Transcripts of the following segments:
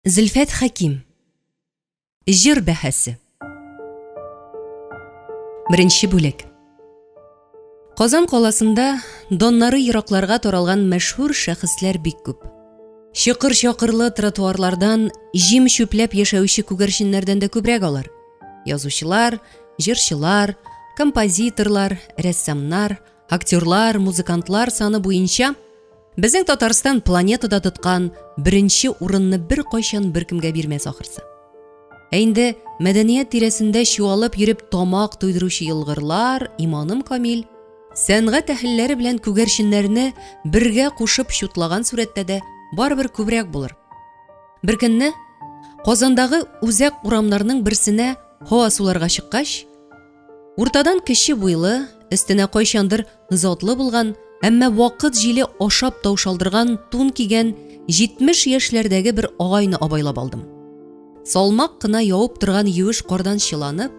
Зөлфәт Хәким. Җыр бәһасе. Беренче бүлек. Казан каласында доннары еракларга таралган мәшһүр шәхесләр бик күп. Чокыр-чакырлы тротуарлардан җим чүпләп яшәүче күгәрченнәрдән дә күбрәк алар. Язучылар, җырчылар, композиторлар, рәссамнар, Актерлар, музыкантлар саны буенча безнең Татарстан планетада тоткан беренче урынны беркайчан беркемгә бирмәс ахырсы. Ә инде мәдәният тирәсендә чуалып йөреп тамак туйдыручы елгырлар, иманым камил, сәнгать әһелләре белән күгәрченнәрне бергә кушып чутлаган сурәттә дә барыбер күбрәк булыр. Беркөнне Казандагы үзәк урамнарның берсенә һава суларга чыккач, Уртадан кече буйлы, өстенә кайчандыр затлы булган, әмма вакыт җиле ашап таушалдырган тун кигән 70 яшьләрдәге бер агайны абайлап алдым. Салмак кына явып торган юеш кардан чыланып,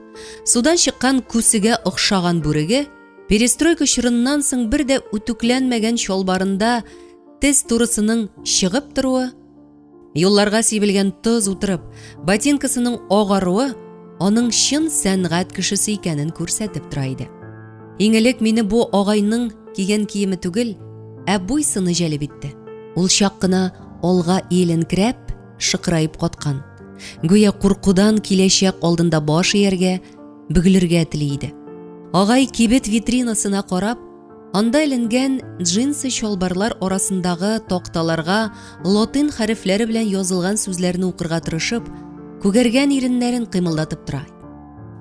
судан чыккан күсегә охшаган бүреге, перестройка чорыннан соң бер дә үтүкләнмәгән чалбарында тез турысының чыгып торуы, Юлларга сибелгән тоз утырып, ботинкасының агаруы аның чын сәнгать кешесе икәнен күрсәтеп тора иде. Иң элек мине бу агайның кигән киеме түгел, ә буй-сыны җәлеп итте. Ул чак кына алга иеленкерәп, шыкыраеп каткан. Гүя куркудан киләчәк алдында баш ияргә, бөгелергә тели иде. Агай кибет витринасына карап, Анда эленгән джинсы чалбарлар арасындагы такталарга латин хәрефләре белән язылган сүзләрне укырга тырышып, күгәргән иреннәрен кыймылдатып тора.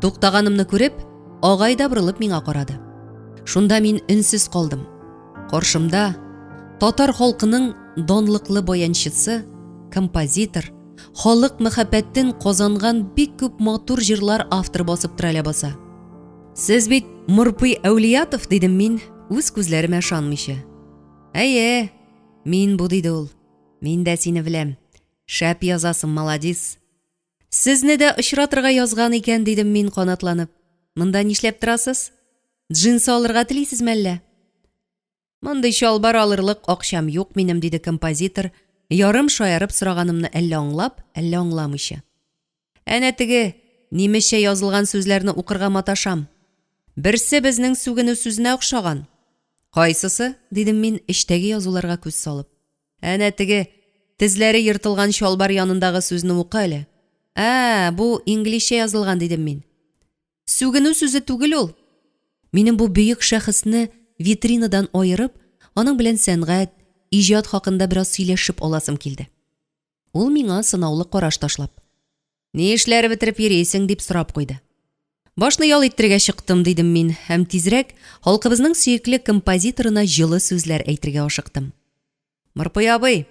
Туктаганымны күреп, агай да борылып миңа карады. Шунда мин өнсез калдым. Каршымда татар халкының данлыклы баянчысы, композитор, халык мәхәббәтен казанган бик күп матур җырлар авторы басып тора ләбаса. Сез бит Морпый Әүлиятов, дидем мин, үз күзләремә ышанмыйча. Әйе, мин бу, диде ул. Мин дә сине беләм. Шәп язасың, маладис. Сезне дә очратырга язган икән, дидем мин канатланып. Монда нишләп торасыз? Джинсы алырга телисезме әллә? Мондый чалбар алырлык акчам юк минем, диде композитор, ярым шаярып сораганымны әллә аңлап, әллә аңламыйча. Әнә теге, нимесчә язылган сүзләрне укырга маташам. Берсе безнең сүгенү сүзенә охшаган. Кайсысы? дидем мин, эчтәге язуларга күз салып. Әнә теге, тезләре ертылган чалбар янындагы сүзне укы әле. Ә, бу инглизчә язылган, дидем мин. Сүгенү сүзе түгел ул. Минем бу бөек шәхесне витринадан аерып, аның белән сәнгать, иҗат хакында бераз сөйләшеп аласым килде. Ул миңа сынаулы караш ташлап. Ни эшләр бетереп йөрисең, дип сорап куйды. Башны ял иттерергә чыктым, дидем мин һәм тизрәк халкыбызның сөекле композиторына җылы сүзләр әйтергә ашыктым. Мырпый абый,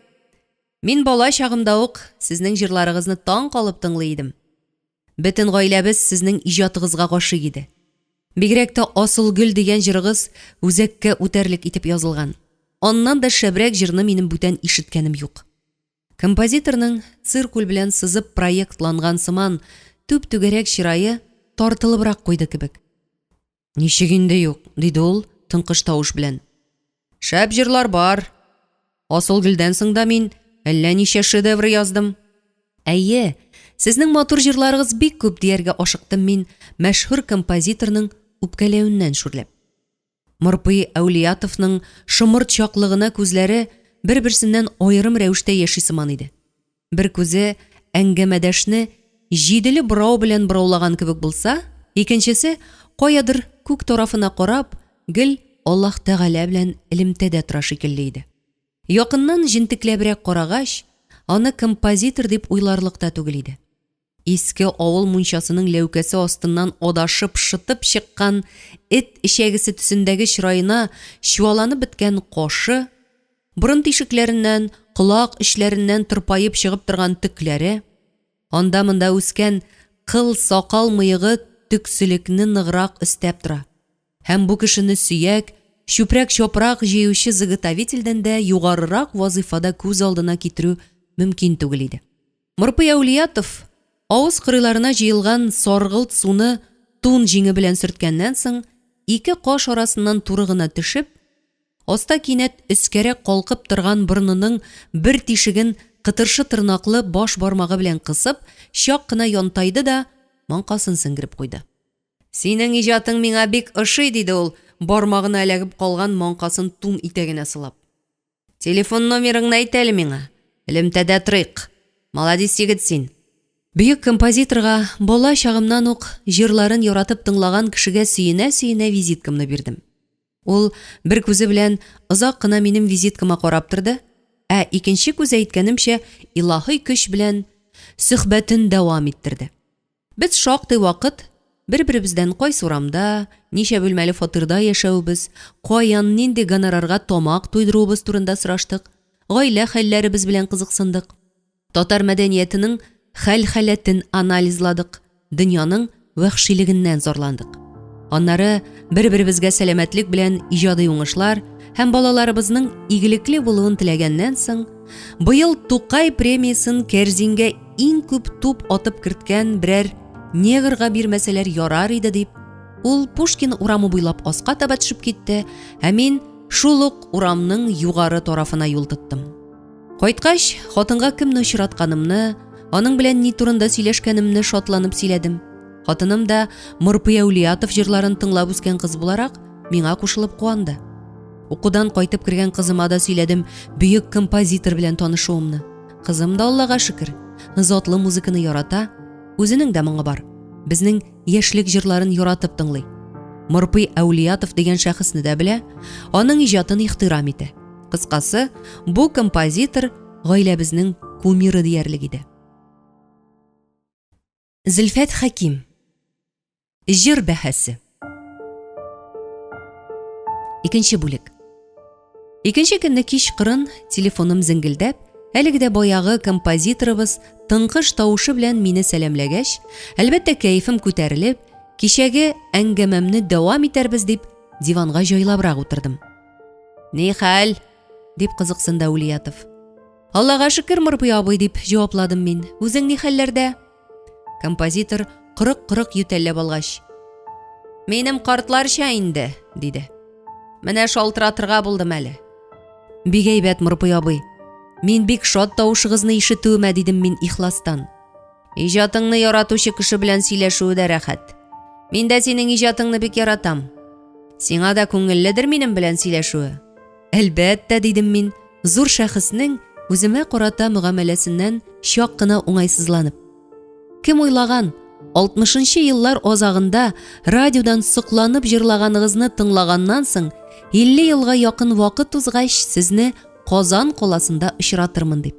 мин бала чагымда ук сезнең җырларыгызны таң калып тыңлый идем. Бөтен гаиләбез сезнең иҗатыгызга гашыйк иде. Бигрәк тә Асылгөл дигән җырыгыз үзәккә үтәрлек итеп язылган. Аннан да шәбрәк җырны минем бүтән ишеткәнем юк. Композиторның циркуль белән сызып проектланган сыман түп-түгәрәк чырае тартылыбрак куйды кебек. Ничек инде юк, диде ул тыңкыш тавыш белән. Шәп җырлар бар. Асылгөлдән соң да мин әллә ничә шедевр яздым. Әйе, сезнең матур җырларыгыз бик күп, дияргә ашыктым мин, мәшһүр композиторның үпкәләвеннән шүрләп. Морпый Әүлиятовның шомырт чаклы гына күзләре бер-берсеннән аерым рәвештә яши сыман иде. Бер күзе әңгәмәдәшне җиделе борау белән бораулаган кебек булса, икенчесе, каядыр күк тарафына карап, гел Аллаһ Тәгалә белән элемтәдә тора шикелле иде. Якыннан җентекләбрәк карагач, аны композитор дип уйларлык та түгел иде. Иске авыл мунчасының ләүкәсе астыннан адашып шытып чыккан эт эчәгесе төсендәге чыраена чуаланып беткән кашы, Борын тишекләреннән, колак эчләреннән тырпаеп чыгып торган төкләре, анда-монда үскән кыл сакал-мыегы төкселекне ныграк өстәп тора һәм бу кешене сөяк, чүпрәк-чапрак җыючы заготовительдән дә югарырак вазыйфада күз алдына китерү мөмкин түгел иде. Морпый Әүлиятов, авыз кырыйларына җыелган саргылт суны тун җиңе белән сөрткәннән соң, ике каш арасыннан туры гына төшеп, аста кинәт өскәрәк калкып торган борынының бер тишеген кытыршы тырнаклы баш бармагы белән кысып, чак кына янтайды да, маңкасын сеңгереп куйды. Синең иҗатың миңа бик ошый, диде ул, бармагына эләгеп калган маңкасын тун итәгенә сылап. Телефон номерыңны әйт әле миңа. Элемтәдә торыйк. Маладис егет син. Бөек композиторга бала чагымнан ук җырларын яратып тыңлаган кешегә сөенә-сөенә визиткамны бирдем. Ул бер күзе белән озак кына минем визиткама карап торды, ә икенче күзе, әйткәнемчә, илаһый көч белән сөхбәтен дәвам иттерде. Без шактый вакыт бер-беребездән кайсы урамда, ничә бүлмәле фатирда яшәвебез, каян, нинди гонорарга тамак туйдыруыбыз турында сораштык, гаилә хәлләребез белән кызыксындык. Татар мәдәниятының хәл-халәтен анализладык, дөньяның вәхшилегеннән зарландык. Аннары бер-беребезгә сәламәтлек белән иҗади уңышлар һәм балаларыбызның игелекле булуын теләгәннән соң, быел Тукай премиясен кәрзингә иң күп туп атып керткән берәр негрга бирмәсәләр ярар иде дип, ул Пушкин урамы буйлап аска таба төшеп китте, ә мин шул ук урамның югары тарафына юл тоттым. Кайткач, хатынга кемне очратканымны, аның белән ни турында сөйләшкәнемне шатланып сөйләдем. Хатыным да Морпый Әүлиятов җырларын тыңлап үскән кыз буларак, миңа кушылып куанды. Укудан кайтып кергән кызыма да сөйләдем бөек композитор белән танышуымны. Кызым да, Аллага шөкер, затлы музыканы ярата, үзенең дә моңы бар. Безнең яшьлек җырларын яратып тыңлый. Морпый Әүлиятов дигән шәхесне дә белә, аның иҗатын ихтирам итә. Кыскасы, бу композитор гаиләбезнең кумиры диярлек иде. Зөлфәт Хәким. Җыр бәһасе. Икенче бүлек. Икенче көнне кич кырын телефоным зеңгелдәп, әлеге дә баягы композиторыбыз тыңкыш тавышы белән мине сәламләгәч, әлбәттә, кәефем күтәрелеп, кичәге әңгәмәмне дәвам итәрбез дип, диванга җайлабрак утырдым. Ни хәл? дип кызыксынды Әүлиятов. Аллага шөкер, Морпый абый, дип җавапладым мин. Үзең ни хәлләрдә? Композитор кырык-кырык ютәлләп алгач. Минем картларча инде, диде. Менә шалтыратырга булдым әле. Бик әйбәт, Морпый абый. Мин бик шат тавышыгызны ишетүемә, дидем мин ихластан. Иҗатыңны яратучы кеше белән сөйләшүе дә рәхәт. Мин дә синең иҗатыңны бик яратам. Сиңа да күңелледер минем белән сөйләшүе. Әлбәттә, дидем мин, зур шәхеснең үземә карата мөгамәләсеннән чак кына уңайсызланып. Кем уйлаган, 60 нчы еллар азагында радиодан сокланып җырлаганыгызны тыңлаганнан соң, 50 елга якын вакыт узгач, сезне Казан каласында очратырмын дип.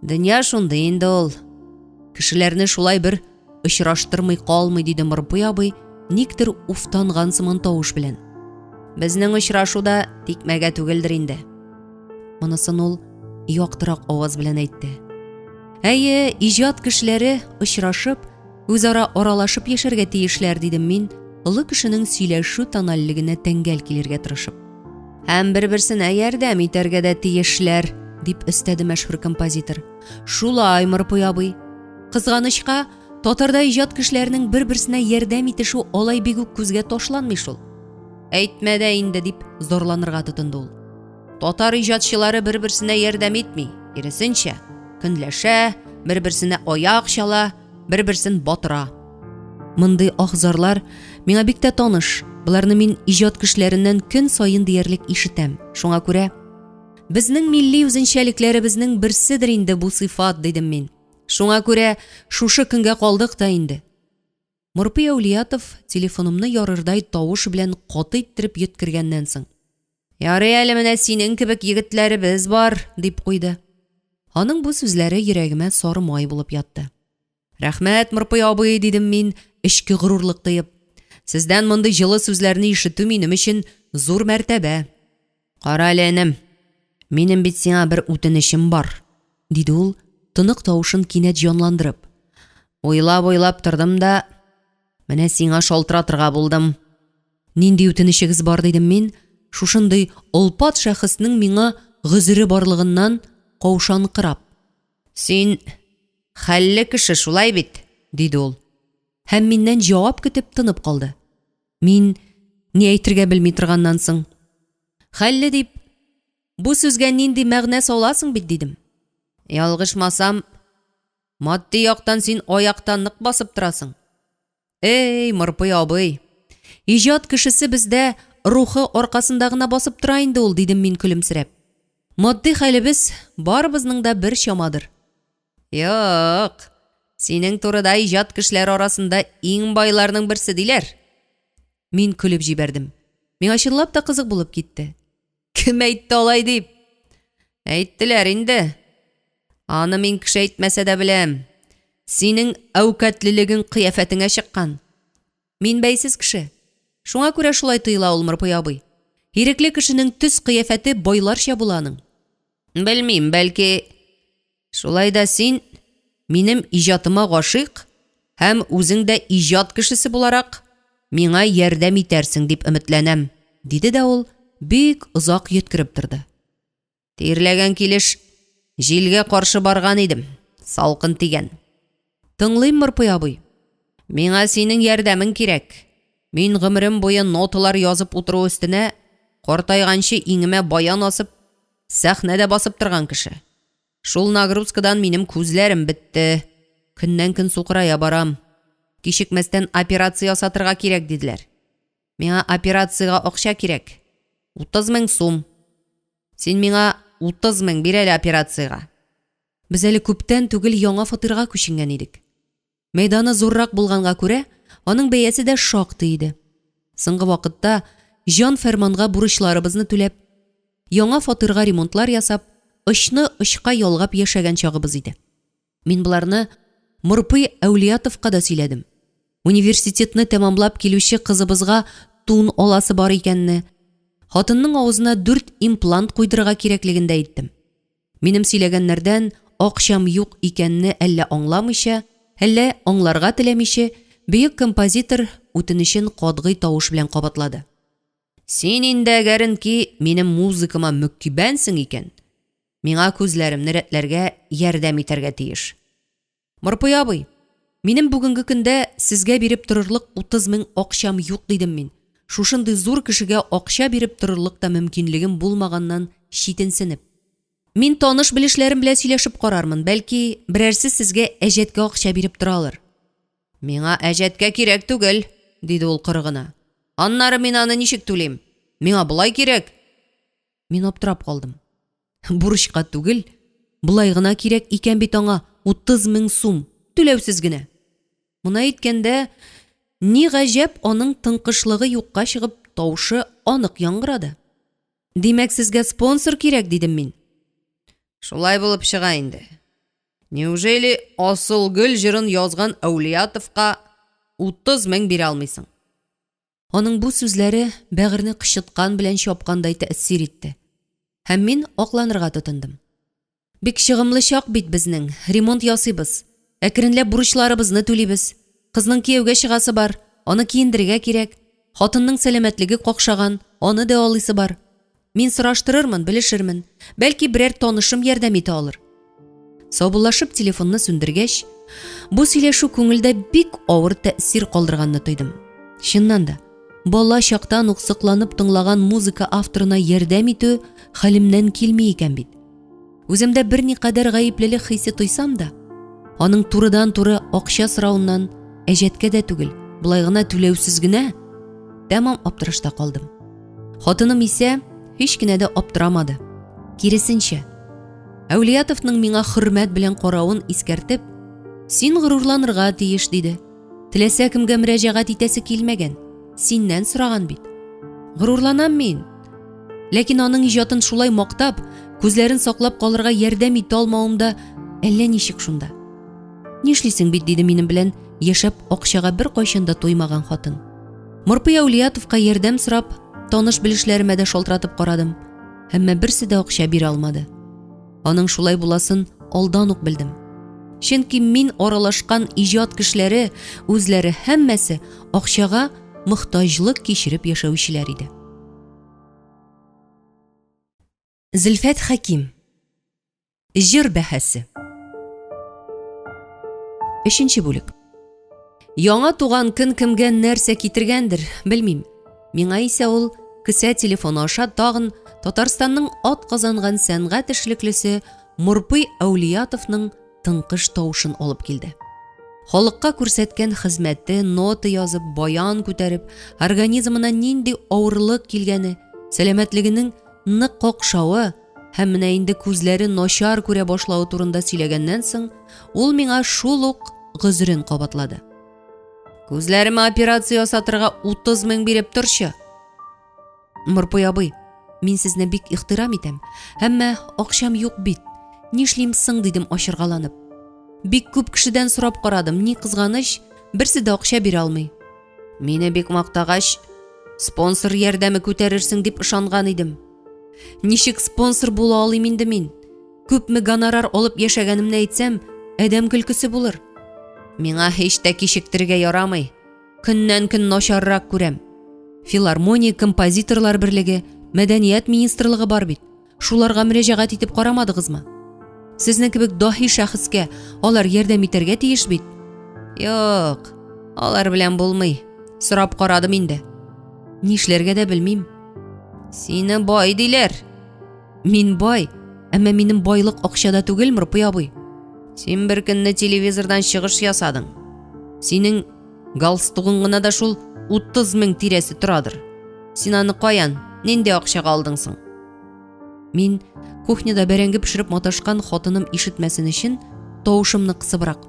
Дөнья шундый инде ул. Кешеләрне шулай бер очраштырмый калмый, диде Морпый абый, никтер уфтанган сыман тавыш белән. Безнең очрашу да тикмәгә түгелдер инде. Монысын ул яктырак аваз белән әйтте. Әйе, иҗат кешеләре очрашып, үзара аралашып яшәргә тиешләр, дидем мин, олы кешенең сөйләшү тональлегенә тәңгәл килергә тырышып. Һәм бер-берсенә ярдәм итәргә дә тиешләр, дип өстәде мәшһүр композитор. Шулай, Морпый абый. Кызганычка, татарда иҗат кешеләренең бер-берсенә ярдәм итешү алай бик үк күзгә ташланмый шул. Әйтмә дә инде, дип зарланырга тотынды ул. Татар иҗатчылары бер-берсенә ярдәм итми, киресенчә, көнләшә, бер-берсенә аяк чала, бер-берсен батыра. Мондый ах-зарлар миңа бик тә таныш. Боларны мин иҗат кешеләреннән көн саен диярлек ишетәм. Шуңа күрә безнең милли үзенчәлекләребезнең берседер инде бу сыйфат, дидем мин. Шуңа күрә шушы көнгә калдык та инде. Морпый Әүлиятов телефонымны ярырдай тавыш белән каты иттереп йөткергәннән соң. Ярый әле менә синең кебек егетләребез бар, дип куйды. Аның бу сүзләре йөрәгемә сары май булып ятты. Рәхмәт, Морпый абый, дидем мин, эчке горурлык тоеп. Сездән мондый җылы сүзләрне ишетү минем өчен зур мәртәбә. Кара әле, энем, минем бит сиңа бер үтенечем бар, диде ул, тонык тавышын кинәт җанландырып. Уйлап-уйлап тордым да, менә сиңа шалтыратырга булдым. Нинди үтенечегез бар, дидем мин, шушындый олпат шәхеснең миңа гозере барлыгыннан каушанкырап. Син хәлле кеше, шулай бит? диде ул. Һәм миннән җавап көтеп тынып калды. Мин ни әйтергә белми торганнан соң. Хәлле дип, бу сүзгә нинди мәгънә саласың бит, дидем. Ялгышмасам, матди яктан син аякта нык басып торасың. Эй, Мырпый абый, иҗат кешесе бездә рухы аркасында гына басып тора инде ул, дидем мин көлемсерәп. Матди хәлебез барыбызның да бер чамадыр. Юк, синең турыда иҗат кешеләре арасында иң байларның берсе диләр. Мин көлеп җибәрдем. Миңа чынлап та кызык булып китте. Кем әйтте алай дип? Әйттеләр инде. Аны мин кеше әйтмәсә дә беләм. Синең әүкәтлелегең кыяфәтеңә чыккан. Мин бәйсез кеше. Шуңа күрә шулай тоела ул, Мырпый абый. Ирекле кешенең төс-кыяфәте байларча була аның. Белмим, бәлки, шулай да син минем иҗатыма гашыйк һәм үзең дә иҗат кешесе буларак миңа ярдәм итәрсең дип өметләнәм, диде дә ул бик озак йөткереп торды. Тирләгән килеш җилгә каршы барган идем, салкын тигән. Тыңлыйм, Мырпый абый. Миңа синең ярдәмең кирәк. Мин гомерем буе ноталар язып утыру өстенә, картайганчы иңемә баян асып, сәхнәдә басып торган кеше. Шул нагрузкадан минем күзләрем бетте. Көннән-көн сукырая барам. Кичекмәстән операция ясатырга кирәк, диделәр. Миңа операциягә акча кирәк. 30 мең сум. Син миңа 30 мең бир әле операциягә. Без әле күптән түгел яңа фатирга күченгән идек. Мәйданы зуррак булганга күрә, аның бәясе дә шактый иде. Соңгы вакытта җан-фәрманга бурычларыбызны түләп, яңа фатирга ремонтлар ясап, очны очка ялгап яшәгән чагыбыз иде. Мин боларны Морпый Әүлиятовка да сөйләдем. Университетны тәмамлап килүче кызыбызга тун аласы бар икәнне, хатынның авызына дүрт имплант куйдырырга кирәклеген дә әйттем. Минем сөйләгәннәрдән акчам юк икәнне әллә аңламыйча, әллә аңларга теләмиче, бөек композитор үтенечен катгый тавыш белән кабатлады. Син инде әгәренки минем музыкама мөккибәнсең икән, миңа күзләремне рәтләргә ярдәм итәргә тиеш. Морпый абый, минем бүгенге көндә сезгә биреп торырлык 30 мең акчам юк, дидем мин, шушындый зур кешегә акча биреп торырлык та мөмкинлегем булмаганнан читенсенеп. Мин таныш-белешләрем белән сөйләшеп карармын, бәлки, берәрсе сезгә әҗәткә акча биреп тора алыр. Миңа әҗәткә кирәк түгел, диде ул коры гына. Аннары мин аны ничек түлим? Миңа болай кирәк. Мин аптырап калдым. Бурычка түгел, болай гына кирәк икән бит аңа 30 мең сум, түләүсез генә. Моны әйткәндә, ни гаҗәп, аның тыңкышлыгы юкка чыгып, тавышы анык яңгырады. Димәк, сезгә спонсор кирәк, дидем мин. Шулай булып чыга инде. Неужели Асылгөл җырын язган Әүлиятовка 30 мең бирә алмыйсың? Аның бу сүзләре бәгырьне кычыткан белән чапкандай тәэсир итте. Һәм мин акланырга тотындым. Бик чыгымлы чак бит безнең, ремонт ясыйбыз. Әкренләп бурычларыбызны түлибез. Кызның кияүгә чыгасы бар, аны киендерергә кирәк. Хатынның сәламәтлеге какшаган, аны дәвалыйсы бар. Мин сораштырырмын, белешермен. Бәлки берәр танышым ярдәм итә алыр. Саубуллашып телефонны сүндергәч, бу сөйләшү күңелдә бик авыр тәэсир калдырганны тойдым. Чыннан да, бала чактан ук сокланып тыңлаган музыка авторына ярдәм итү хәлемнән килми икән бит. Үземдә берникадәр гаеплелек хисе тойсам да, аның турыдан-туры акча соравыннан әҗәткә дә түгел, болай гына түләүсез генә тәмам аптырашта калдым. Хатыным исә һич кенә дә аптырамады. Киресенчә, Әүлиятовның миңа хөрмәт белән каравын искәртеп, «Син горурланырга тиеш», диде. Теләсә кемгә мөрәҗәгать итәсе килмәгән, синнән сораган бит. Горурланам мин. Ләкин аның иҗатын шулай мактап, күзләрен саклап калырга ярдәм итә алмавым да әллә ничек шунда. Нишлисең бит, диде минем белән яшәп акчага беркайчан да туймаган хатын. Морпый Әүлиятовка ярдәм сорап, таныш-белешләремә дә шалтыратып карадым. Әмма берсе дә акча бирә алмады. Аның шулай буласын алдан ук белдем. Чөнки мин аралашкан иҗат кешеләре үзләре һәммәсе акчага мохтаҗлык кичереп яшәүчеләр иде. Зөлфәт Хәким. Җыр бәһасе. Өченче бүлек. Яңа туган көн кемгә нәрсә китергәндер, белмим. Миңа исә ул кесә телефоны аша тагын Татарстанның ат казанган сәнгать эшлеклесе Мурпый Әүлиятовның тыңкыш тавышын алып килде. Халыкка күрсәткән хезмәте, нота язып, баян күтәреп, организмына нинди авырлык килгәне, сәламәтлегенең нык какшавы һәм менә инде күзләре начар күрә башлавы турында сөйләгәннән соң, ул миңа шул ук гозерен кабатлады. Күзләремә операция ясатырга 30 мең биреп торчы. Морпый абый, мин сезне бик ихтирам итәм, әмма акчам юк бит. Нишлим соң, дидем ачыргаланып. Бик күп кешедән сорап карадым, ни кызганыч, берсе дә акча бирә алмый. Мине бик мактагач, спонсор ярдәме күтәрерсең дип ышанган идем. Ничек спонсор була алыйм инде мин? Күпме гонорар алып яшәгәнемне әйтсәм, адәм көлкесе булыр. Миңа һич тә кичектерергә ярамый. Көннән-көн начаррак күрәм. Филармония, композиторлар берлеге, мәдәният министрлыгы бар бит. Шуларга мөрәҗәгать итеп карамадыгызмы? Сезнең кебек даһи шәхескә алар ярдәм итәргә тиеш бит. Юк, алар белән булмый. Сорап карадым инде. Нишләргә дә белмим. Сине бай диләр. Мин бай, әмма минем байлык акчада түгел, Мурпый абый. Син бер көнне телевизордан чыгыш ясадың. Синең галстугың гына да шул 30 мең тирәсе торадыр. Син аны каян, нинди акчага алдың соң? Мин кухняда бәрәңге пешереп маташкан хатыным ишетмәсен өчен тавышымны кысыбрак.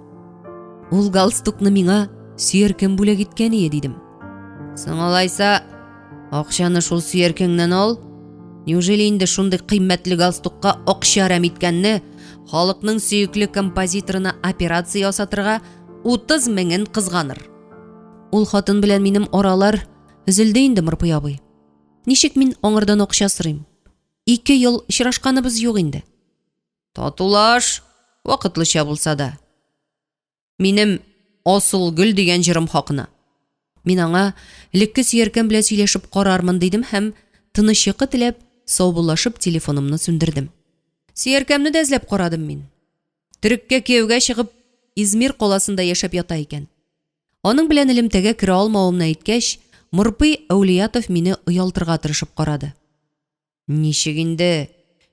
Ул галстукны миңа сөяркәм бүләк иткән ие, дидем. Соң алайса, акчаны шул сөяркәңнән ал. Неужели инде шундый кыйммәтле галстукка акча әрәм иткәнне, халыкның сөекле композиторына операция ясатырга 30 меңен кызганыр? Ул хатын белән минем аралар өзелде инде, Мырпый абый. Ничек мин аңардан акча сорыйм? Ике ел очрашканыбыз юк инде. Татулаш, вакытлыча булса да. Минем Асыл гөл дигән җырым хакына. Мин аңа элекке сөяркәм белән сөйләшеп карармын дидем һәм тыныч йокы теләп, саубуллашып телефонымны сүндердем. Сөяркәмне дә эзләп карадым мин. Төреккә кияүгә чыгып, Измир каласында яшәп ята икән. Аның белән элемтәгә керә алмавымны әйткәч, Морпый Әүлиятов мине оялтырга тырышып карады. Ничек инде,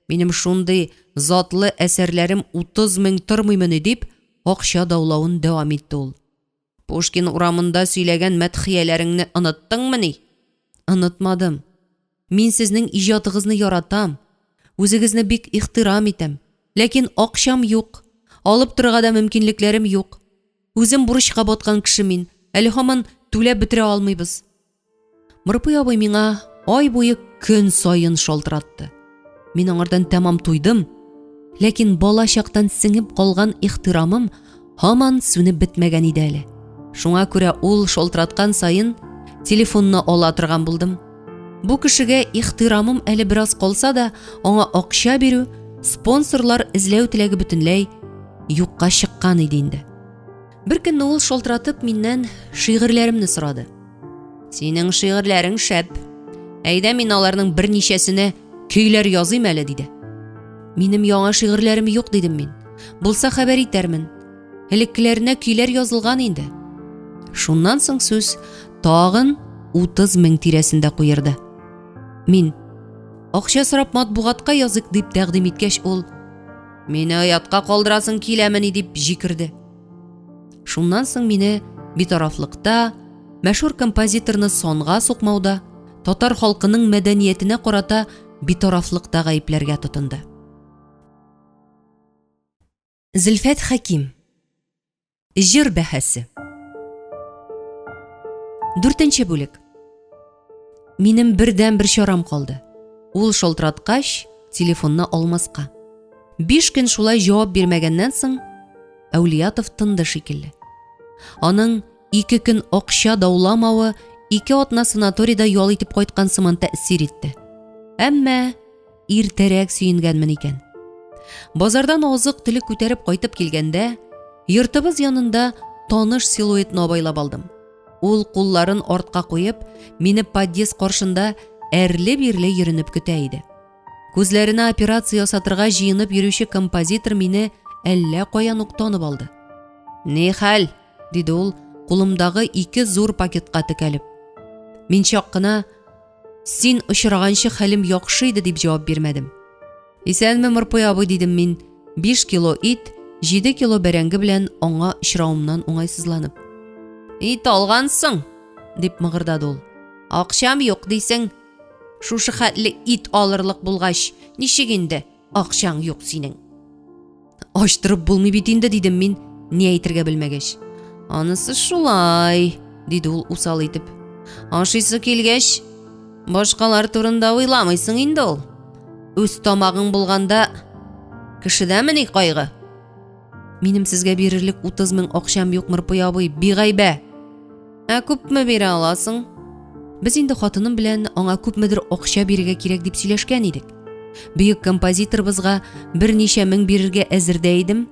минем шундый затлы әсәрләрем 30 мең тормыймыни, дип, акча даулавын дәвам итте ул. Пушкин урамында сөйләгән мәдхияләреңне оныттыңмыни? Онытмадым. Мин сезнең иҗатыгызны яратам, үзегезне бик ихтирам итәм. Ләкин акчам юк, алып торырга да мөмкинлекләрем юк. Үзем бурычка баткан кеше мин, әле һаман түләп бетерә алмыйбыз. Мырпый абый миңа ай буе көн саен шалтыратты. Мин аңардан тәмам туйдым. Ләкин бала чактан сеңеп калган ихтирамым һаман сүнеп бетмәгән иде әле. Шуңа күрә ул шалтыраткан саен телефонны ала торган булдым. Бу кешегә ихтирамым әле бераз калса да, аңа акча бирү, спонсорлар эзләү теләге бөтенләй юкка чыккан иде инде. Бер көнне ул шалтыратып миннән шигырьләремне сорады. Синең шигырьләрең шәп. Әйдә мин аларның берничәсенә көйләр языйм әле, диде. Минем яңа шигырьләрем юк, дидем мин. Булса хәбәр итәрмен. Элеккеләренә көйләр язылган инде. Шуннан соң сүз тагын 30 мең тирәсендә куерды. Мин акча сорап матбугатка языйк дип тәкъдим иткәч, ул Мине оятка калдырасың киләмени дип җикерде. Шуннан соң мине битарафлыкта, мәшһүр композиторны санга сукмауда, татар халкының мәдәниятенә карата битарафлыкта гаепләргә тотынды. Зөлфәт Хәким. Җыр бәһасе. Дүртенче бүлек. Минем бердән бер чарам калды. Ул шалтыраткач, телефонны алмаска. Биш көн шулай җавап бирмәгәннән соң, Әүлиятов тынды шикелле. Аның ике көн акча дауламавы ике атна санаторийда ял итеп кайткан сыман тәэсир итте. Әмма иртәрәк сөенгәнмен икән. Базардан азык-төлек күтәреп кайтып килгәндә, йортыбыз янында таныш силуэтны абайлап алдым. Ул кулларын артка куеп, мине подъезд каршында әрле-бирле йөренеп көтә иде. Күзләренә операция ясатырга җыенып йөрүче композитор мине әллә каян ук танып алды. Ни хәл? диде ул, кулымдагы ике зур пакетка текәлеп. Мин чак кына Син очраганчы хәлем яхшы иде дип җавап бирмәдем. Исәнме, Мырпый абый, дидем мин. 5 кило ит, 7 кило бәрәңге белән аңа очравымнан уңайсызланып. Ит алгансың, дип мыгырдады ул. Акчам юк дисең. Шушы хәтле ит алырлык булгач, ничек инде акчаң юк синең? Ачтырып булмый бит инде, дидем мин, ни әйтергә белмәгәч. Анысы шулай, диде ул усал итеп. Ашыйсы килгәч, башкалар турында уйламыйсың инде ул. Үз тамагың булганда, кешедәмени кайгы? Минем сезгә бирерлек 30 мең акчам юк, Мырпый абый, бигайбә. Ә күпме бирә аласың? Без инде хатыным белән аңа күпмедер акча бирергә кирәк дип сөйләшкән идек. Бөек композиторыбызга берничә мең бирергә әзер дә идем.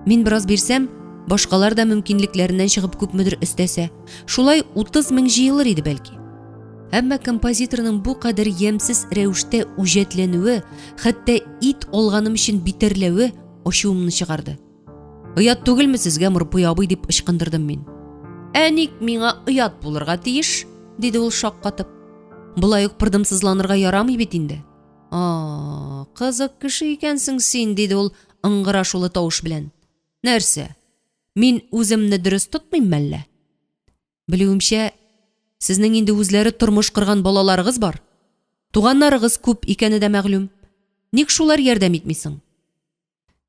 Мин бераз бирсәм, башкалар да мөмкинлекләреннән чыгып күпмедер өстәсә, шулай 30 мең җыелыр иде бәлки. Әмма композиторның бу кадәр ямьсез рәвештә үҗәтләнүе, хәтта ит алганым өчен битәрләве ачуымны чыгарды. Оят түгелме сезгә, Мырпый абый, дип ычкындырдым мин. Ә ник миңа оят булырга тиеш? диде ул шаккатып. Болай ук пырдымсызланырга ярамый бит инде. А, кызык кеше икәнсең син, диде ул ыңгырашулы тавыш белән. Нәрсә? Мин үземне дөрес тотмыйм мәллә? Белүемчә, сезнең инде үзләре тормыш корган балаларыгыз бар. Туганнарыгыз күп икәне дә мәгълүм. Ник шулар ярдәм итми соң?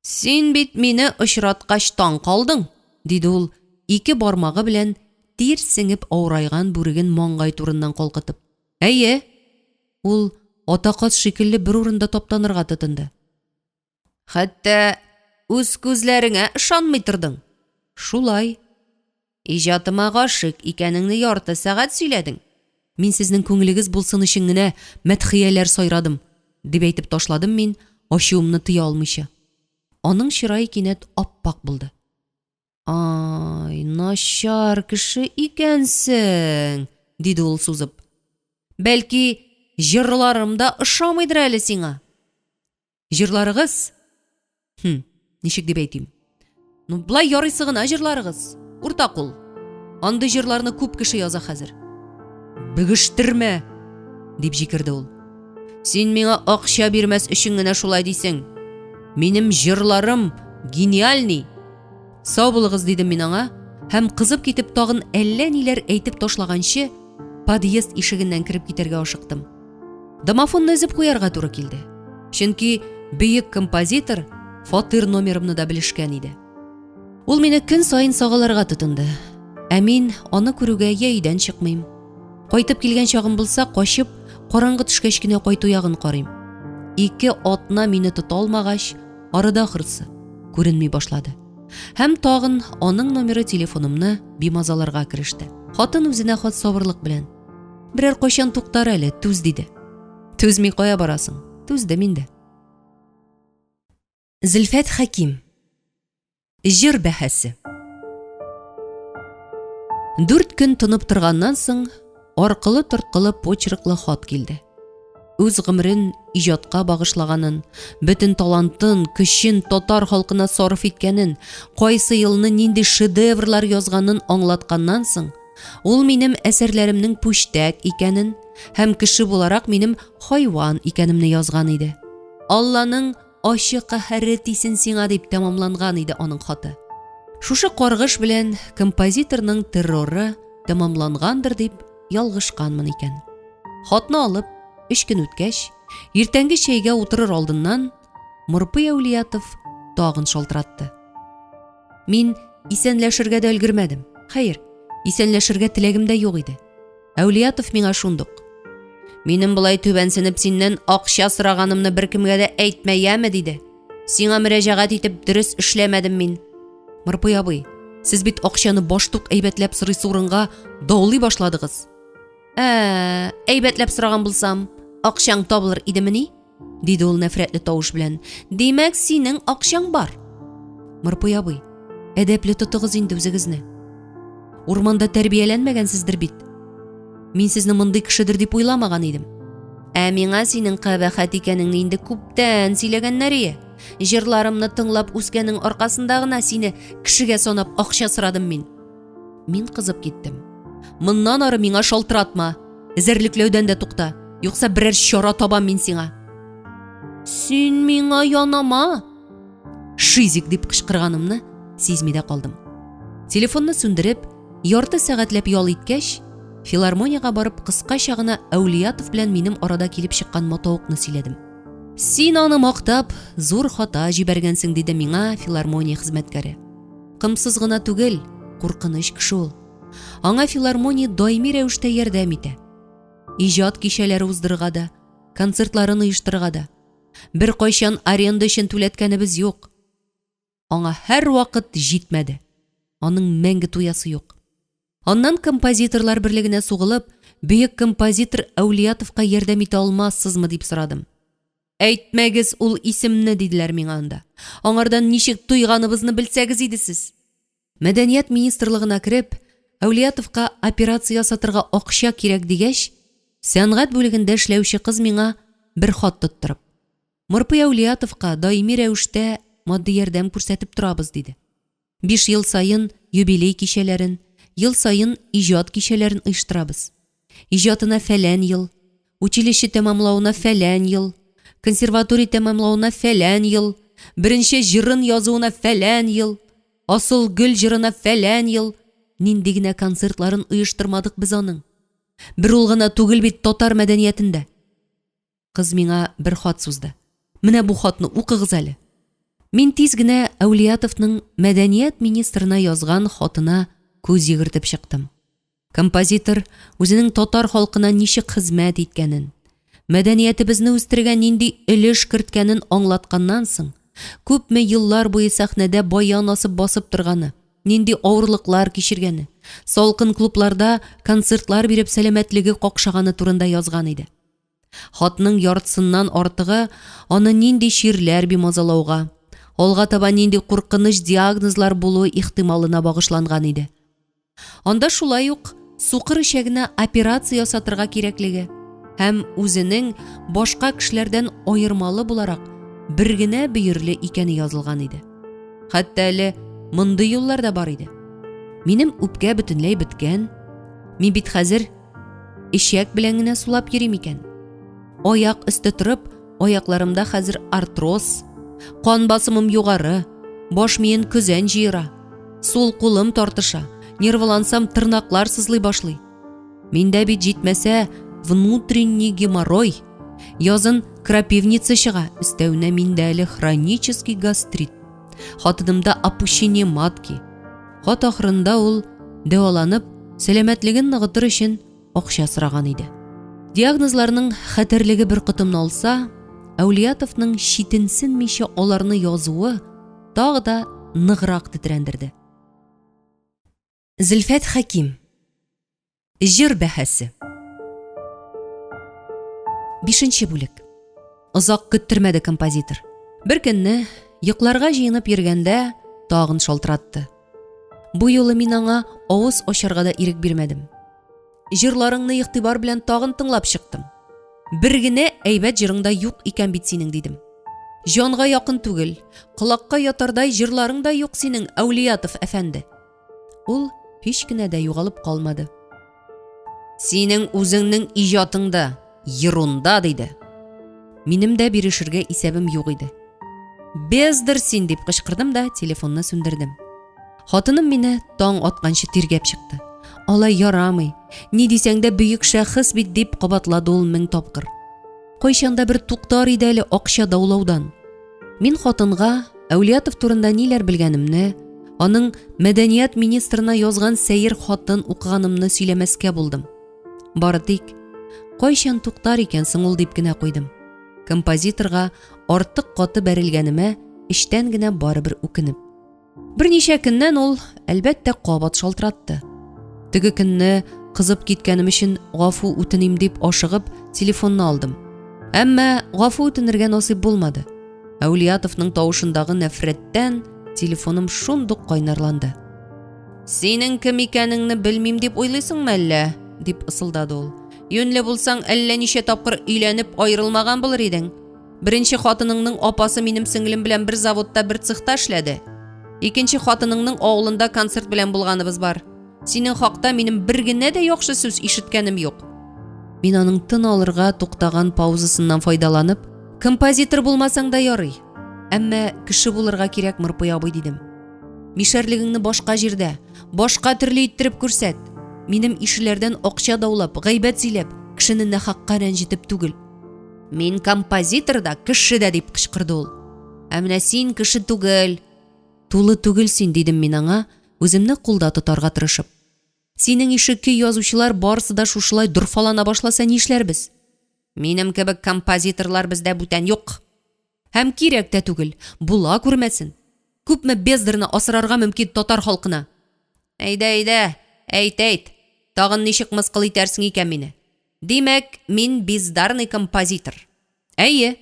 Син бит мине очраткач таң калдың, диде ул, ике бармагы белән тир сеңеп авырайган бүреген маңгай турыннан калкытып. Әйе! Ул ата каз шикелле бер урында таптанырга тотынды. Хәтта үз күзләреңә ышанмый тордың. Шулай. Иҗатыма гашыйк икәнеңне ярты сәгать сөйләдең. Мин сезнең күңелегез булсын өчен генә мәдхияләр сайрадым, дип әйтеп ташладым мин, ачуымны тыя алмыйча. Аның чырае кинәт ап-ак булды. Ай, начар кеше икәнсең, диде ул сузып. Бәлки, җырларым да ошамыйдыр әле сиңа? Җырларыгыз? Хм, ничек дип әйтим? Ну, былай ярыйсы гына җырларыгыз. Урта кул. Андый җырларны күп кеше яза хәзер. Бөгештермә, дип җикерде ул. Син миңа акча бирмәс өчен генә шулай дисең. Минем җырларым гениальный. Сау булыгыз, дидем мин аңа һәм кызып китеп тагын әллә ниләр әйтеп ташлаганчы, подъезд ишегеннән кереп китәргә ашыктым. Домофонны өзеп куярга туры килде. Чөнки бөек композитор фатир номерымны да белешкән иде. Ул мине көн саен сагаларга тотынды. Ә мин аны күрүгә я өйдән чыкмыйм. Кайтып килгән чагым булса, качып, караңгы төшкәч кенә кайту ягын карыйм. Ике атна мине тота алмагач, арыда ахрысы, күренми башлады. Һәм тагын аның номеры телефонымны бимазаларга кереште. Хатын үзенә хат сабырлык белән. Берәр кайчан туктар әле, түз диде. Түзми кая барасың? Түздем инде. Зөлфәт Хәким. Җыр бәһасе. Дүрт көн тынып торганнан соң, аркылы-торткылы почерклы хат килде. Үз гомерен иҗатка багышлаганын, бөтен талантын, көчен татар халкына сарыф иткәнен, кайсы елны нинди шедеврлар язганын аңлатканнан соң, ул минем әсәрләремнең пүчтәк икәнен һәм кеше буларак минем хайван икәнемне язган иде. Алланың ачы каһәре тисен сиңа дип тәмамланган иде аның хаты. Шушы каргыш белән композиторның терроры тәмамлангандыр дип ялгышканмын икән. Хатны алып, өч көн үткәч, иртәнге чәйгә утырыр алдыннан Морпый Әүлиятов тагын шалтыратты. Мин исәнләшергә дә өлгермәдем. Хәер, исәнләшергә теләгем дә юк иде. Әүлиятов миңа шундук. Минем болай түбәнсенеп синнән акча сораганымны беркемгә дә әйтмә, яме, диде. Сиңа мөрәҗәгать итеп дөрес эшләмәдем мин. Мырпый абый, сез бит акчаны баштук әйбәтләп сорыйсы урынга даулый башладыгыз. Ә, әйбәтләп сораган булсам, акчаң табылыр идемени? Диде ул нәфрәтле тавыш белән. Димәк, синең акчаң бар. Мырпый абый, әдәпле тотыгыз инде үзегезне. Урманда тәрбияләнмәгәнсездер бит. Мин сезне мондый кешедер дип уйламаган идем. Ә миңа синең кабахәт икәнеңне инде күптән сөйләгәннәр ие. Җырларымны тыңлап үскәнең аркасында гына сине кешегә санап акча сорадым мин. Мин кызып киттем. Моннан ары миңа шалтыратма. Эзәрлекләүдән дә тукта. Юкса берәр чара табам мин сиңа. Син миңа янама. Шизик дип кычкырганымны сизми дә калдым. Телефонны сүндереп, ярты сәгатьләп ял иткәч, филармониягә барып кыскача гына Әүлиятов белән минем арада килеп чыккан матавыкны сөйләдем. Син аны мактап, зур хата җибәргәнсең, диде миңа филармония хезмәткәре. Кымсыз гына түгел, куркыныч кеше ул. Аңа филармония даими рәвештә ярдәм итә. Иҗат кичәләре уздырырга да, концертларын оештырырга да. Беркайчан аренда өчен түләткәнебез юк. Аңа һәрвакыт җитмәде. Аның мәңге туясы юк. Аннан композиторлар берлегенә сугылып, бөек композитор Әүлиятовка ярдәм итә алмассызмы дип сорадым. Әйтмәгез ул исемне, диделәр миңа анда. Аңардан ничек туйганыбызны белсәгез иде сез. Мәдәният министрлыгына кереп, Әүлиятовка операция ясатырга акча кирәк дигәч, сәнгать бүлегендә эшләүче кыз миңа бер хат тоттырып, Морпый Әүлиятовка даими рәвештә матди ярдәм күрсәтеп торабыз, диде. Биш ел саен юбилей кичәләрен, ел саен иҗат кичәләрен оештырабыз. Иҗатына фәлән ел, училище тәмамлавына фәлән ел, консерватория тәмамлавына фәлән ел, беренче җырын язуына фәлән ел, Асыл гөл җырына фәлән ел, нинди генә концертларын оештырмадык без аның. Бер ул гына түгел бит татар мәдәниятендә. Кыз миңа бер хат сузды. Менә бу хатны укыгыз әле. Мин тиз генә Әүлиятовның мәдәният министрына язган хатына күз йөгертеп чыктым. Композитор үзенең татар халкына ничек хезмәт иткәнен, мәдәниятебезне үстерергә нинди өлеш керткәнен аңлатканнан соң, күпме еллар буе сәхнәдә баян асып басып торганы, нинди авырлыклар кичергәне, салкын клубларда концертлар биреп сәламәтлеге какшаганы турында язган иде. Хатның яртысыннан артыгы аны нинди чирләр бимазалауга, алга таба нинди куркыныч диагнозлар булуы ихтималына багышланган иде. Анда шулай ук сукыр эчәгенә операция ясатырга кирәклеге һәм үзенең башка кешеләрдән аермалы буларак бер генә бөерле икәне язылган иде. Хәтта әле мондый юллар да бар иде. Минем үпкә бөтенләй беткән. Мин бит хәзер эчәк белән генә сулап йөрим икән. Аяк өсте торып, Аякларымда хәзер артроз, кан басымым югары, баш миен көзән җыера, сул кулым тартыша, нервылансам тырнаклар сызлый башлый. Миндә бит җитмәсә внутренний геморрой. Язын крапивница чыга, өстәвенә миндә әле хронический гастрит. Хатынымда опущение матки. Хат ахырында ул дәваланып, сәламәтлеген ныгытыр өчен акча сораган иде. Диагнозларның хәтәрлеге бер котымны алса, Әүлиятовның читенсенмичә аларны язуы тагы да ныграк тетрәндерде. Зөлфәт Хәким. Җыр бәһасе. Бишенче бүлек. Озак көттермәде композитор. Бер көнне йокларга җыенып йөргәндә тагын шалтыратты. Бу юлы мин аңа авыз ачарга да ирек бирмәдем. Җырларыңны игътибар белән тагын тыңлап чыктым. Бер генә әйбәт җырың да юк икән бит синең, дидем. Җанга якын түгел, колакка ятардай җырларың да юк синең, Әүлиятов әфәнде. Ул һич кенә дә югалып калмады. Синең үзеңнең иҗатың да ерунда, диде. Минем дә бирешергә исәбем юк иде. Бездер син, дип кычкырдым да телефонны сүндердем. Хатыным мине таң атканчы тиргәп чыкты. Алай ярамый. Ни дисәң дә бөек шәхес бит, дип кабатлады ул мең тапкыр. Кайчан да бер туктар иде әле акча даулаудан. Мин хатынга Әүлиятов турында ниләр белгәнемне, аның мәдәният министрына язган сәер хатын укыганымны сөйләмәскә булдым. Бары тик кайчан туктар икән соң ул дип кенә куйдым. Композиторга артык каты бәрелгәнемә эчтән генә барыбер үкенеп. Берничә көннән ул, әлбәттә, кабат шалтыратты. Теге көнне кызып киткәнем өчен гафу үтеним дип ашыгып телефонны алдым. Әмма гафу үтенергә насыйп булмады. Әүлиятовның тавышындагы нәфрәттән телефоным шундук кайнарланды. Синең кем икәнеңне белмим дип уйлыйсыңмы әллә? дип ысылдады ул. Юньле булсаң, әллә ничә тапкыр өйләнеп аерылмаган булыр идең. Беренче хатыныңның апасы минем сеңлем белән бер заводта бер цехта эшләде. Икенче хатыныңның авылында концерт белән булганыбыз бар. Синең хакта минем бер генә дә яхшы сүз ишеткәнем юк. Мин аның тын алырга туктаган паузасыннан файдаланып, композитор булмасаң да ярый. Әмма кеше булырга кирәк, Мырпый абый, дидем. Мишәрлегеңне башка җирдә, башка төрле иттереп күрсәт. Минем ишеләрдән акча даулап, гайбәт сөйләп, кешене нахакка рәнҗетеп түгел. Мин композитор да, кеше дә, дип кычкырды ул. Ә менә син кеше түгел. Тулы түгел син, дидем мин аңа, үземне кулда тотарга тырышып. Синең ише көй язучылар барысы да шушылай дорфалана башласа нишләрбез? Минем кебек композиторлар бездә бүтән юк. Һәм кирәк тә түгел, була күрмәсен. Күпме бездарны асрарга мөмкин татар халкына? Әйдә, әйдә, әйт, әйт. Тагын ничек мыскыл итәрсең икән мине? Димәк, мин бездарный композитор. Әйе.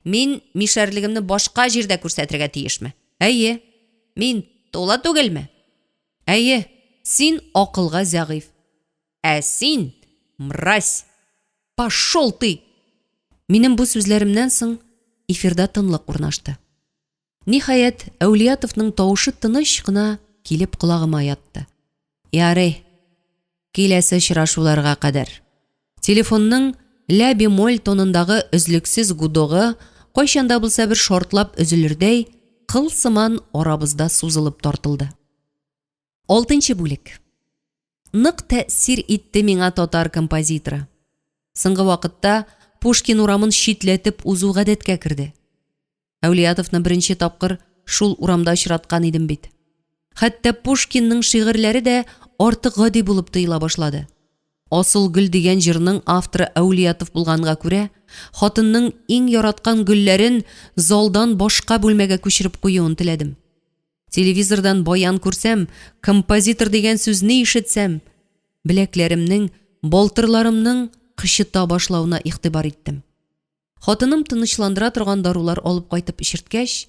Мин мишәрлегемне башка җирдә күрсәтергә тиешме? Әйе. Мин тула түгелме? Әйе, син акылга зәгыйфь. Ә син, мразь! Пошел ты! Минем бу сүзләремнән соң эфирда тынлык урнашты. Ниһаять, Әүлиятовның тавышы тыныч кына килеп колагыма ятты. Ярый, киләсе очрашуларга кадәр. Телефонның ля бемоль тонындагы өзлексез гудогы кайчан да булса бер шартлап өзелердәй кыл сыман арабызда сузылып тартылды. Алтынчы бүлек. Нык тәэсир итте миңа татар композиторы. Соңгы вакытта Пушкин урамын читләтеп узу гадәткә керде. Әүлиятовны беренче тапкыр шул урамда очраткан идем бит. Хәтта Пушкинның шигырьләре дә артык гади булып тоела башлады. Асыл гөл дигән җырның авторы Әүлиятов булганга күрә, хатынның иң яраткан гөлләрен залдан башка бүлмәгә күчереп куюын теләдем. Телевизордан баян күрсәм, композитор дигән сүзне ишетсәм, беләкләремнең, балтырларымның кычыта башлавына игътибар иттем. Хатыным тынычландыра торган дарулар алып кайтып эчерткәч,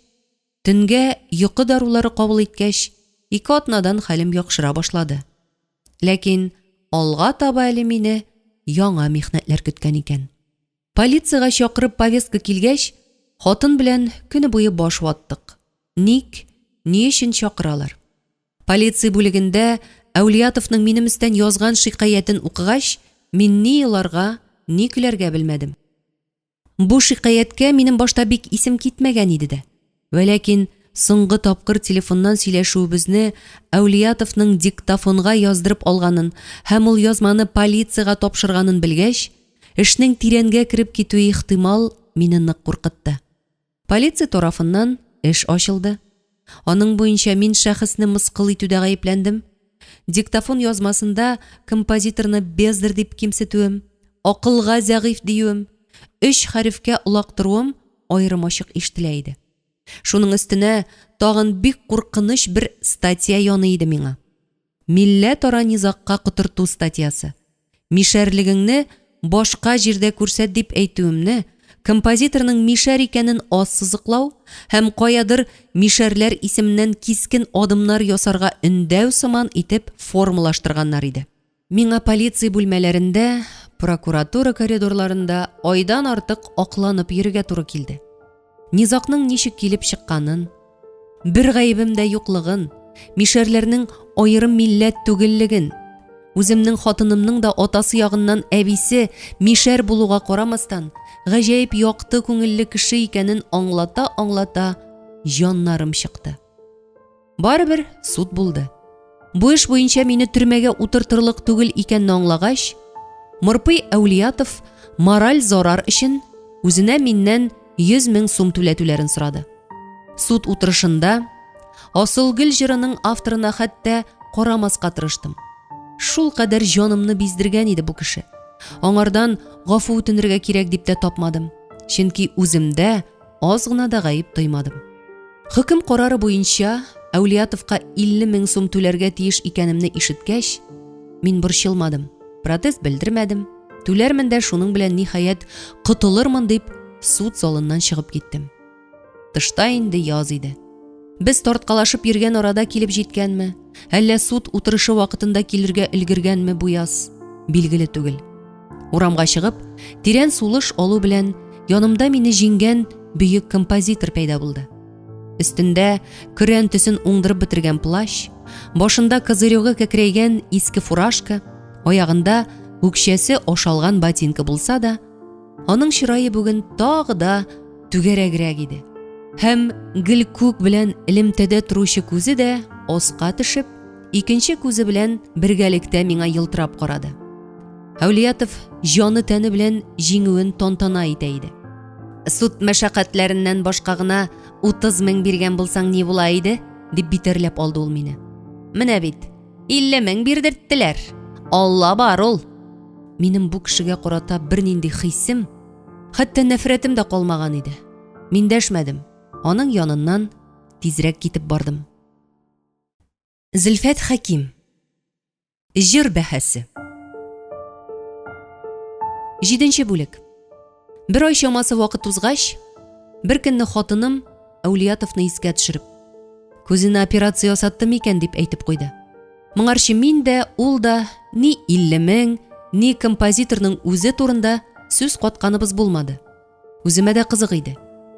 төнгә йокы дарулары кабул иткәч, ике атнадан хәлем яхшыра башлады. Ләкин алга таба әле мине яңа михнәтләр көткән икән. Полициягә чакырып повестка килгәч, хатын белән көне буе баш ваттык. Ник, ни өчен чакыралар? Полиция бүлегендә Әүлиятовның минем өстән язган шикаятен укыгач, мин ни еларга, ни көләргә белмәдем. Бу шикаятькә минем башта бик исем китмәгән иде дә. Вәләкин соңгы тапкыр телефоннан сөйләшүебезне Әүлиятовның диктофонга яздырып алганын һәм ул язманы полициягә тапшырганын белгәч, эшнең тирәнгә кереп китүе ихтимал мине нык куркытты. Полиция тарафыннан эш ачылды. Аның буенча мин шәхесне мыскыл итүдә гаепләндем. Диктофон язмасында композиторны бездарь дип кимсетүем, акылга зәгыйфь диюем, өч хәрефкә олактыруым аерым-ачык ишетелә иде. Шуның өстенә тагын бик куркыныч бер статья яный иде миңа. Милләтара низагка котырту статьясы. Мишәрлегеңне башка җирдә күрсәт дип әйтүемне, композиторның мишәр икәнен ассызыклау һәм каядыр мишәрләр исеменнән кискен адымнар ясарга өндәү сыман итеп формалаштырганнар иде. Миңа полиция бүлмәләрендә, прокуратура коридорларында айдан артык акланып йөрергә туры килде. Низагның ничек килеп чыкканын, бер гаебем дә юклыгын, мишәрләрнең аерым милләт түгеллеген, үземнең хатынымның да атасы ягыннан әбисе мишәр булуга карамастан, гаҗәеп якты күңелле кеше икәнен аңлата-аңлата җаннарым чыкты. Барыбер суд булды. Бу эш буенча мине төрмәгә утыртырлык түгел икәнне аңлагач, Морпый Әүлиятов мораль зарар өчен үзенә миннән 100 мең сум түләтүләрен сорады. Суд утырышында Асылгөл җырының авторына хәтта карамаска тырыштым. Шул кадәр җанымны биздергән иде бу кеше. Аңардан гафу үтенергә кирәк дип тә тапмадым. Чөнки үземдә аз гына да гаеп тоймадым. Хөкем карары буенча Әүлиятовка 50 мең сум түләргә тиеш икәнемне ишеткәч, мин борчылмадым, протест белдермәдем, түләрмен дә шуның белән ниһаять котылырмын дип суд залыннан чыгып киттем. Тышта инде яз иде. Без тарткалашып йөргән арада килеп җиткәнме, әллә суд утырышы вакытында килергә өлгергәнме бу яз, билгеле түгел. Урамга чыгып, тирән сулыш алу белән янымда мине җиңгән бөек композитор пәйда булды. Өстендә көрән төсен уңдырып бетергән плащ, башында козырегы кәкрәйгән иске фуражка, аягында үкчәсе ашалган ботинка булса да, аның чырае бүген тагы да түгәрәгрәк иде. Һәм гел күк белән элемтәдә торучы күзе дә аска төшеп, икенче күзе белән бергәлектә миңа елтырап карады. Әүлиятов җаны-тәне белән җиңүен тантана итә иде. Суд мәшәкатьләреннән башка гына 30 мең биргән булсаң ни була иде? дип битәрләп алды ул мине. Менә бит, 50 мең бирдерттеләр. Алла бар ул. Минем бу кешегә карата бернинди хисем, хәтта нәфрәтем дә калмаган иде. Мин дәшмәдем. Аның яныннан тизрәк китеп бардым. Зөлфәт Хәким. Җыр бәһасе. Җиденче бүлек. Бер ай чамасы вакыт узгач, бер көнне хатыным Әүлиятовны искә төшереп, күзенә операция ясатты микән дип әйтеп куйды. Моңарчы мин дә, ул да ни 50 мең, ни композиторның үзе турында сүз катканыбыз булмады. Үземә дә кызык иде.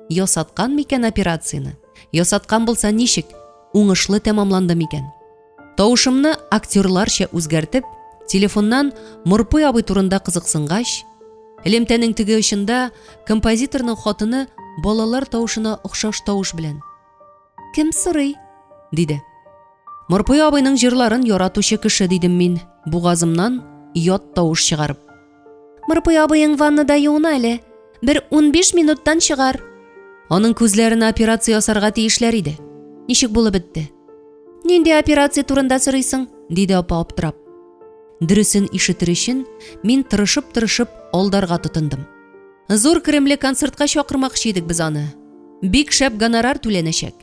Ясаткан микән операцияне? Ясаткан булса ничек? Уңышлы тәмамланды микән? Тавышымны актерларча үзгәртеп, телефоннан Морпый абый турында кызыксынгач, элемтәнең теге очында композиторның хатыны балалар тавышына охшаш тавыш белән: "Кем сорый?" диде. Морпый абыйның җырларын яратучы кеше, дидем мин, бугазымнан ят тавыш чыгарып. Морпый абыең ваннада юына әле. Бер 15 минуттан чыгар. Аның күзләренә операция ясарга тиешләр иде. Ничек булып бетте? Нинди операция турында сорыйсың? диде апа аптырап. Дөресен ишетер өчен мин тырышып-тырышып алдарга тотындым. Зур керемле концертка чакырмакчы идек без аны. Бик шәп гонорар түләнәчәк.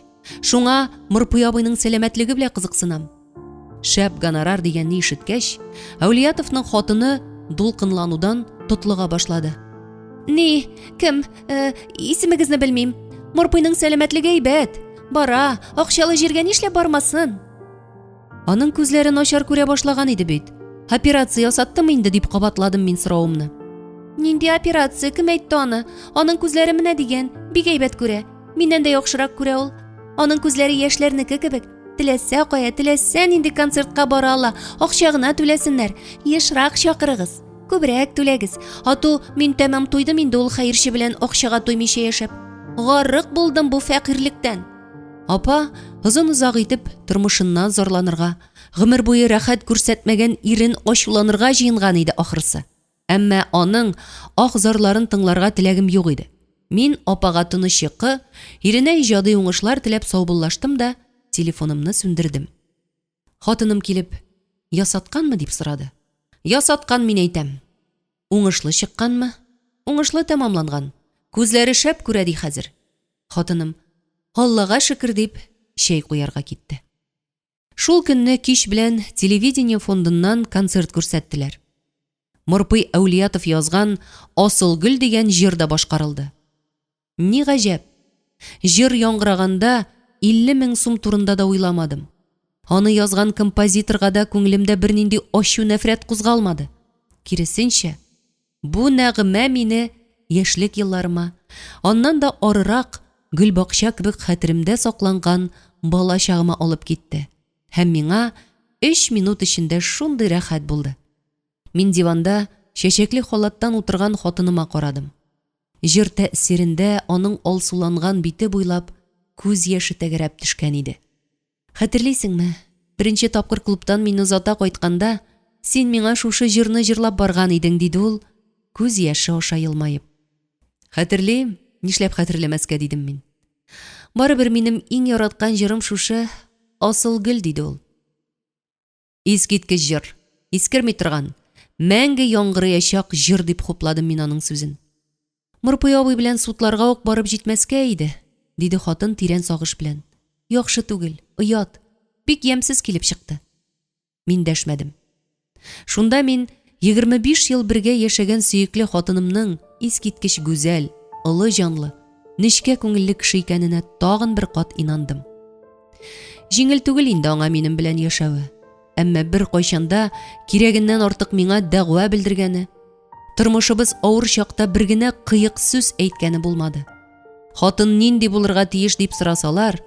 Шуңа Морпый абыйның сәламәтлеге белән кызыксынам. Шәп гонорар дигәнне ишеткәч, Әүлиятовның хатыны дулкынланудан тотлыга башлады. Ни, кем, э, исемегезне белмим. Морпыйның сәламәтлеге әйбәт. Бара, акчалы җиргә нишләп бармасын? Аның күзләре начар күрә башлаган иде бит. Операция ясаттым инде, дип кабатладым мин соравымны. Нинди операция? Кем әйтте аны? Аның күзләре менә дигән, бик әйбәт күрә. Миннән дә яхшырак күрә ул. Аның күзләре яшьләрнеке кебек. Теләсә кая, теләсә нинди концертка бара ала. Акча гына түләсеннәр. Ешрак чакырыгыз. Күбрәк түләгез. Ату мин тәмам туйдым инде ул хәерче белән акчага туймыйча яшәп. Гарык булдым бу фәкыйрьлектән. Апа озын-озак итеп тормышыннан зарланырга, гомер буе рәхәт күрсәтмәгән ирен ачуланырга җыенган иде ахрысы. Әмма аның ах-зарларын тыңларга теләгем юк иде. Мин апага тыныч йокы, иренә иҗади уңышлар теләп саубуллаштым да телефонымны сүндердем. Хатыным килеп, Ясатканмы? дип сорады. Ясаткан, мин әйтәм. Уңышлы чыкканмы? Уңышлы тәмамланган. Күзләре шәп күрә ди хәзер. Хатыным, Аллага шөкер, дип, чәй куярга китте. Шул көнне кич белән телевидение фондыннан концерт күрсәттеләр. Морпый Әүлиятов язган Асыл гөл дигән җыр да башкарылды. Ни гаҗәп, җыр яңгыраганда 50 мең сум турында да уйламадым. Аны язган композиторга да күңелемдә бернинди ачу-нәфрәт кузгалмады. Киресенчә, Бу нәгъмә мине яшьлек елларыма, аннан да арырак, гөлбакча кебек хәтеремдә сакланган бала чагыма алып китте һәм миңа өч минут эчендә шундый рәхәт булды. Мин диванда чәчәкле халаттан утырган хатыныма карадым. Җыр тәэсирендә аның алсуланган бите буйлап күз яше тәгәрәп төшкән иде. Хәтерлисеңме, беренче тапкыр клубтан мине озата кайтканда, син миңа шушы җырны җырлап барган идең, диде ул, күз яше аша елмаеп. Хәтерлим, нишләп хәтерләмәскә, дидем мин. Барыбер минем иң яраткан җырым шушы Асыл гөл, диде ул. Искиткеч җыр, искерми торган, мәңге яңгырыячак җыр, дип хупладым мин аның сүзен. Морпый абый белән судларга ук барып җитмәскә иде, диде хатын тирән сагыш белән. Яхшы түгел, оят, бик ямьсез килеп чыкты. Мин дәшмәдем. Шунда мин 25 ел бергә яшәгән сөекле хатынымның искиткеч гүзәл, олы җанлы, нечкә күңелле кеше икәненә тагын бер кат инандым. Җиңел түгел инде аңа минем белән яшәве. Әмма беркайчан да кирәгеннән артык миңа дәгъва белдергәне, Тормышыбыз авыр чакта бер генә кыек сүз әйткәне булмады. Хатын нинди булырга тиеш дип сорасалар,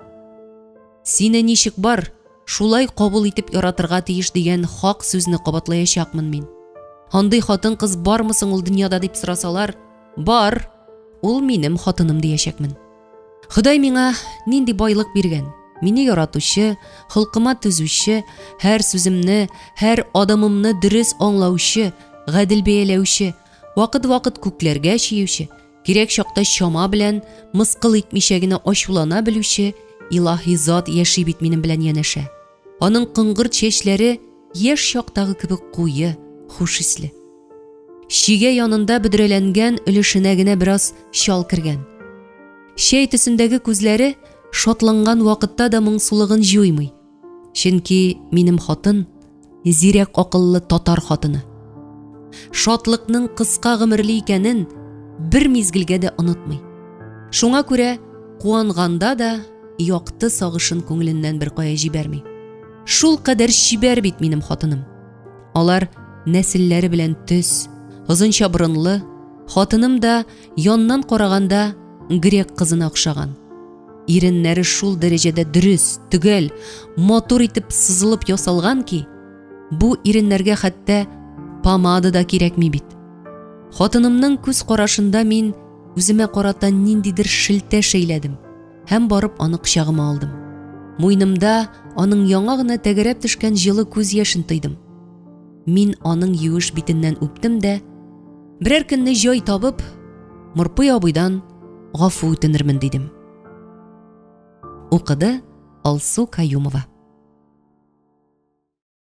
сине ничек бар, шулай кабул итеп яратырга тиеш дигән хак сүзне кабатлаячакмын мин. Андый хатын-кыз бармы соң ул дөньяда дип сорасалар, бар, ул минем хатыным диячәкмен. Ходай миңа нинди байлык биргән? Мине яратучы, холкыма түзүче, һәр сүземне, һәр адымымны дөрес аңлаучы, гадел бәяләүче, вакыт-вакыт күкләргә чөюче, кирәк чакта чама белән, мыскыл итмичә генә ачулана белүче илаһи зат яши бит минем белән янәшә. Аның коңгырт чәчләре яшь чактагы кебек куе, хуш исле. Чигә янында бөдрәләнгән өлешенә генә бераз чал кергән. Чәй төсендәге күзләре шатланган вакытта да моңсулыгын җуймый. Чөнки минем хатын зирәк акыллы татар хатыны. Шатлыкның кыска гомерле икәнен бер мизгелгә дә онытмый. Шуңа күрә куанганда да якты сагышын күңеленнән беркая җибәрми. Шул кадәр чибәр бит минем хатыным. Алар нәселләре белән төз, озынча борынлы, хатыным да яннан караганда грек кызына охшаган. Иреннәре шул дәрәҗәдә дөрес, төгәл, матур итеп сызылып ясалган ки, бу иреннәргә хәтта помада да кирәкми бит. Хатынымның күз карашында мин үземә карата ниндидер шелтә шәйләдем һәм барып аны кочагыма алдым. Муенымда аның яңа гына тәгәрәп төшкән җылы күз яшен тойдым. Мин аның юеш битеннән үптем дә, берәр көнне җай табып, Морпый абыйдан гафу үтенермен дидем. Укыды Алсу Каюмова.